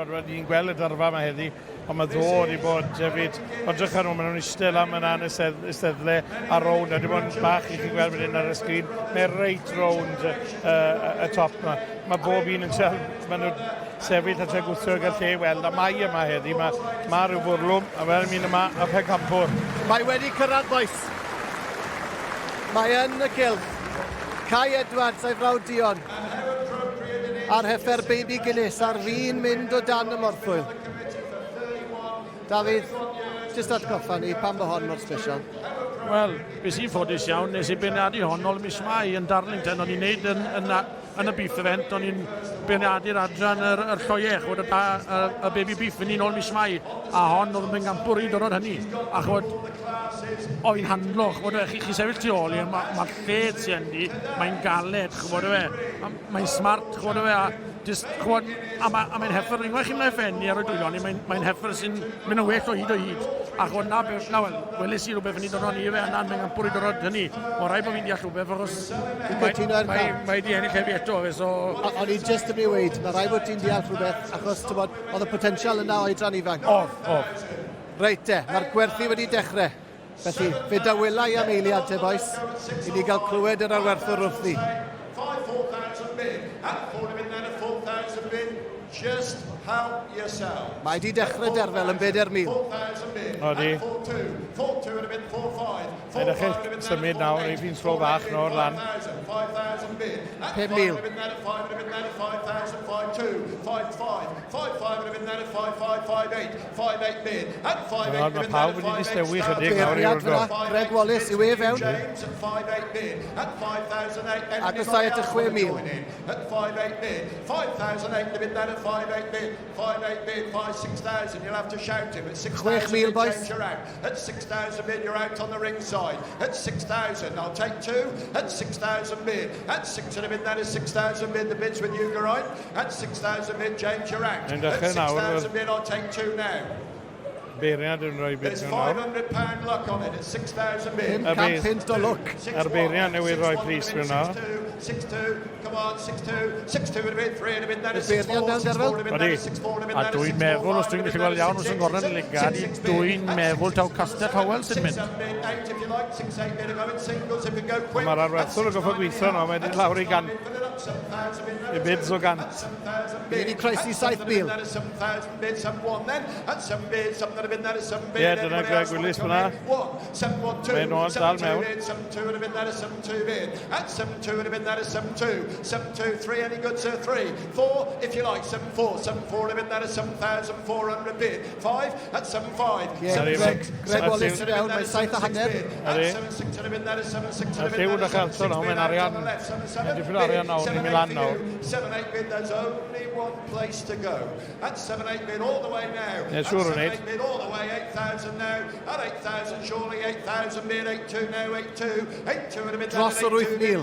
chimod, wel, ni'n gweld y dyrfa yma heddi, ond mae ddo wedi bod hefyd. Ond drych ar nhw, maen nhw'n eistedd lan yna yn eisteddle a rownd, a dim ond bach i chi gweld fan hyn ar y sgrin, mae reit rownd y, y, y top yma. Mae bob un yn siarad, maen nhw'n sefyll a trio gwthio gael lle i weld, a mae yma heddi, mae, mae rhyw fwrlwm, a fel mynd yma, a pencampwr. Mae wedi cyrraedd, bois. Mae yn y cylch. Kai Edwards a'i frawd Dion. A'r heffer Baby Guinness ar fin mynd o dan y morthwyl. Dafydd, jyst atgoffa ni pam bod hon mor special. Wel, bys i'n ffodus iawn, nes i beirniadu hon nôl mis Mai yn Darlington, o'n i'n neud yn, yn, yn y beef event, o'n i'n beirniadu'r adran yr, yr lloiau, chwod, y, y, y baby beef yn un ôl mis Mai, a hon oedd yn bengampwr i dwrnod hynny. A chwod, o fi'n handlo, chwod, chi, chi sefyll tu ôl i, mae'r ma lled sy'n ynddi, mae'n galed, chwod, fe, mae'n smart, chwod, fe, a Jyst, ch'mod, a ma' a mae'n heffer, unwaith chi'n mynd ffenni ar y dwylo ni, mae'n mae heffer sy'n mynd yn well o hyd o hyd. A ch'mod, na, be, na wel, weles i rhywbeth yn ei dod ni fe yna'n mynd i dod hynny. Mae rhaid bod fi'n deall rhywbeth, achos mae, mae, mae di ennill hefyd eto, fe, so... O'n i jyst yn mynd i weid, mae rhaid bod ti'n deall rhywbeth, achos, ti'n bod, oedd y potensial yna oedran ifanc. Oedd, oedd. Reit te, mae'r gwerthu wedi dechrau. Felly, fe dawela i am eiliad te, bois, i ni gael clywed yr arwerthwr wrthi. Mae di dechrau derfel yn 4,000. Odi. Mae'n dechrau symud nawr, ei fi'n slo fach nawr lan. 5,000. Nawr mae pawb wedi distewi chydig nawr i wrando. Greg Wallace yw e fewn. Agosau at y 6,000. 6,000 boys. At 6,000 bid, you're out on the ringside. At 6,000, I'll take two. At 6,000 bid. At 6 and a bid, that is 6,000 bid. The bid's with you, Geraint. At 6,000 bid, James, you're out. Mae'n At dechrau nawr, 6,000 bid, I'll take two now. Beiriad yn rhoi bid There's mewn nawr. 500 pound luck on it at 6,000 bid. 500 punt o lwc. A'r beiriad newydd roi pris mewn nawr. Y beirniad mewn derfel? Odi. A dwi'n meddwl, os dwi'n gallu gweld iawn, os yn gornel y lygad, dwi'n meddwl taw Castell Howell sy'n mynd. Mae'r arwerthwr yn goffo gweithio nawr, mae'n mynd lawr i gant. I bids o gant. Fi wedi croesi 7,000. Ie, dyna Greg Willis fyna. Mae'n ôl dal mewn. Ie, Greg, Greg Wallace yn iawn, mae 7 a hanner. Ydy. A lliw na chanso nawr, mae'n arian. Mae'n dipyn o arian nawr, ni'n mynd lan nawr. Ie, siŵr o wneud. Dros yr 8,000.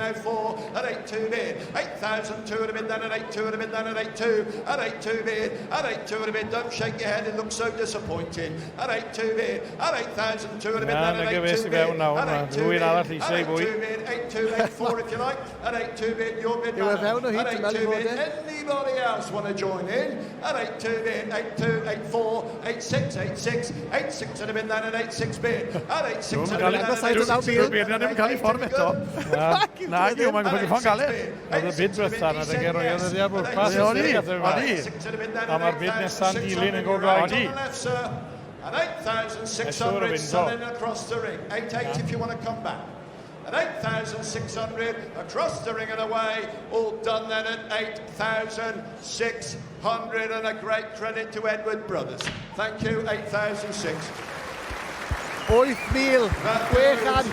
Na, na gyfes i fewn nawr, mae rhywun arall eisiau i fwy. Yw e fewn o hyd, ti'n meddwl i fod e? Anybody else want to join in? At 8 2 bid, 8 2, 8 4, 8 6, 8 6, 8 6 and a bid, then at 8 6 bid. At 8 6 and a bid, Agos saith yn naw mil. Dwi'n beirniad ddim yn cael ei ffordd eto. Na, yw, mae'n gwybod ffordd galed. Oedd y bid diwetha na, dyge roiodd y ddiar bwrpas. Odi, odi. A mae'r bid nesa'n dilyn yn go gloi. Odi. At 8,600 selling across the ring. 8-8 if you want to come back. At 8,600 across the ring and away. All done then at 8,600 and a great credit to Edward Brothers. Thank you, 8,006. 8,600.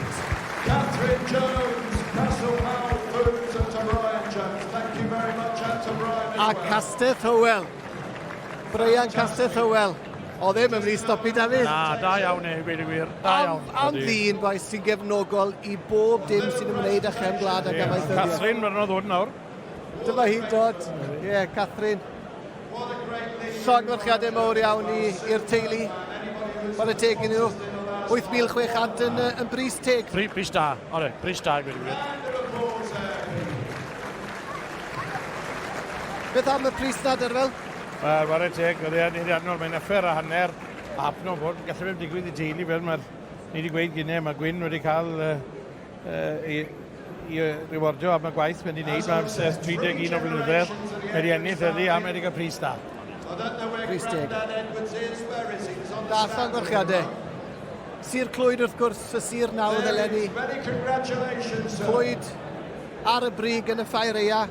Catherine Jones, Castle Howell Foods and to Brian Jones. Thank you very much and to Brian as A well. Castell Howell. Brian Castell Howell. O ddim yn mynd i stopi Dafydd. Na, da iawn e, gweud y gwir. Da Am, iawn. am ddyn, bois, sy'n gefnogol i bob dim sy'n ymwneud â chefn gwlad ac amaethyddiaeth. Catherine, mae'n ddod nawr. Dyma hi'n dod. Ie, yeah, Catherine. Llongyfarchiadau mawr iawn i'r teulu. Chwarae teg i nhw. 8,600 yn, yn bris teg. Pris da, ore, pris da, gweud y gwir. Beth am y pris na, Derfel? Wel, ware teg, oedd e'n haeddiannol, mae'n effer a hanner, a no, bod, gallai fe'n digwydd i teulu fel mae'r, ni wedi gweud gynnau, mae Gwyn wedi cael uh, uh, i, i rewardio am y gwaith mae'n wedi gwneud, mae'n ers 31 o flynyddoedd, mae wedi ennill heddi a mae wedi cael pris da. Pris teg. Da, llongyfarchiadau. Sir Clwyd wrth gwrs, y sir nawdd eleni. Clwyd ar y brig yn y ffair eia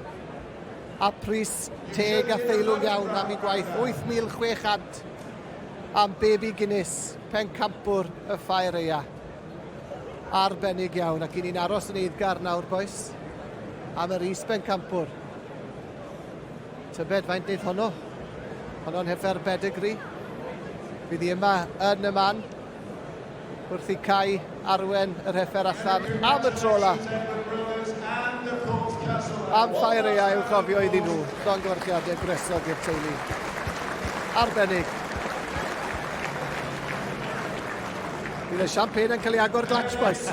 a pris teg a theilwng iawn am ei gwaith 8,600 am Baby Guinness, pencampwr y ffair eia. Arbennig iawn, ac i ni'n aros yn eiddgar nawr, boys, am yr is-bencampwr. Tybed faint wneith honno? Honno'n heffer bedigri. Fydd hi yma yn y man wrth i Kai arwen yr heffer allan am y tro ola. Am ffair eia i'w chofio iddyn nhw. Llongyfarchiadau gwresog i'r teulu. Arbennig. Bydd y champagne yn cael ei agor glatch, boys.